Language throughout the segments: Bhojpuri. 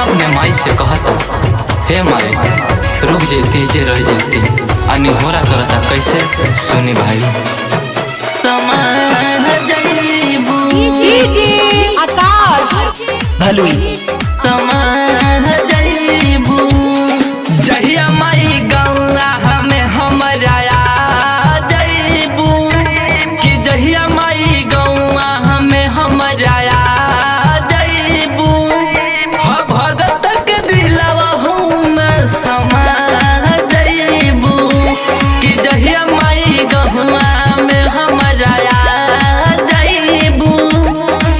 अपने माई से कहता, हे माई रुक जैती जे रह जैती आ निहोरा करता कैसे। सुनी भाई जी आकाश भलुई जहिया माई गौआ हमें हमरा जैबू कि जहिया माई गौआ हमें हमरा जैबू ह भगत के दिलवा हम समा जैबू कि जहिया माई गौआ में हमरा जैबू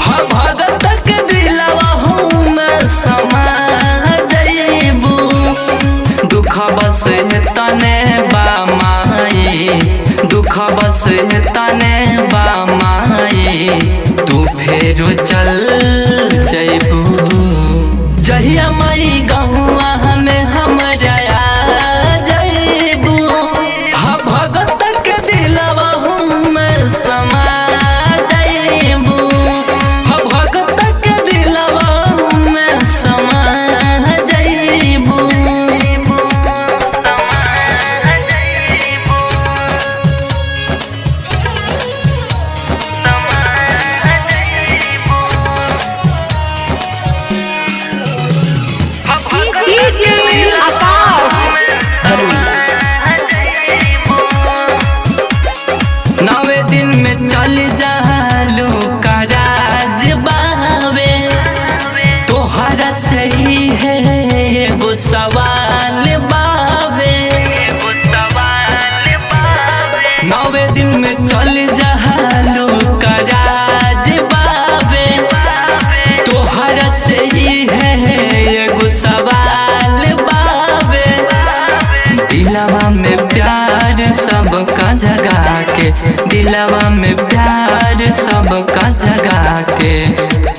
ह भगत के दिलवा हम समा जैबू। दुख बस तने बा माई, दुख बस तने बा माई, तू फेरो चल जैबू। जहिया माई गहुआ हमें हमरा जैबू ह भगत के दिलवा हम समा जैबू, ह भगत के दिलवा हम समा जैबू। जी आकाश भलुई नवे दिन में चल जालू कराज बावे, तोहरा सही है एगो सवाल बावे। नवे दिन में चल जालू कराज बावे, तोहरा सही है एगो सवाल बावे। दिलवा में प्यार सबका जगा के, दिलवा में प्यार सबका जगा के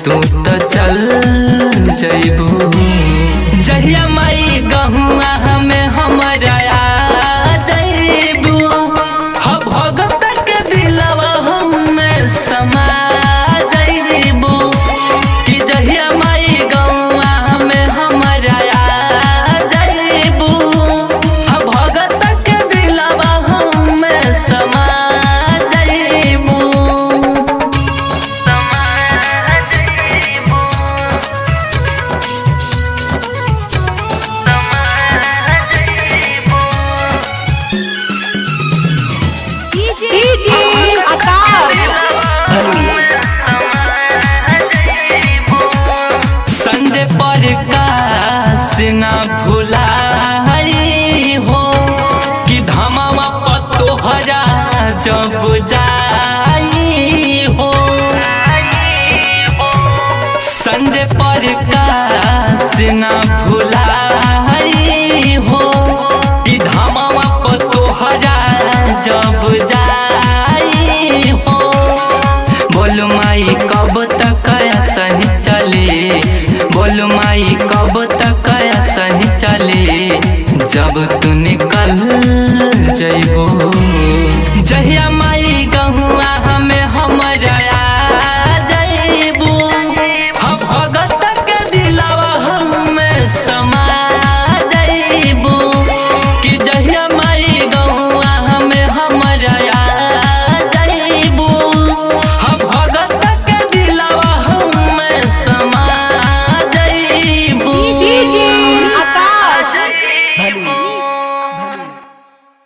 तू तो चल जैबू। जहिया माई गहुआ हमें हमरा जैबू ह भगत के दिलवा हमें समा जैबू कि जहिया माई गौआ हमें हमरा जैबू ह भगत के दिलवा हमें समा जैबू। जी आकाश भलुई संजय प्रकाश ना भुलाई हो कि धमावा पतोहरा जब जाई हो। संजय प्रकाश ना भुलाई हो कि धमावा पतोहरा जब जाई हो। बोल माई कब तक सही चले, बोल माई कब तक सही चले, जब तू निकल जैबू। जहिया माई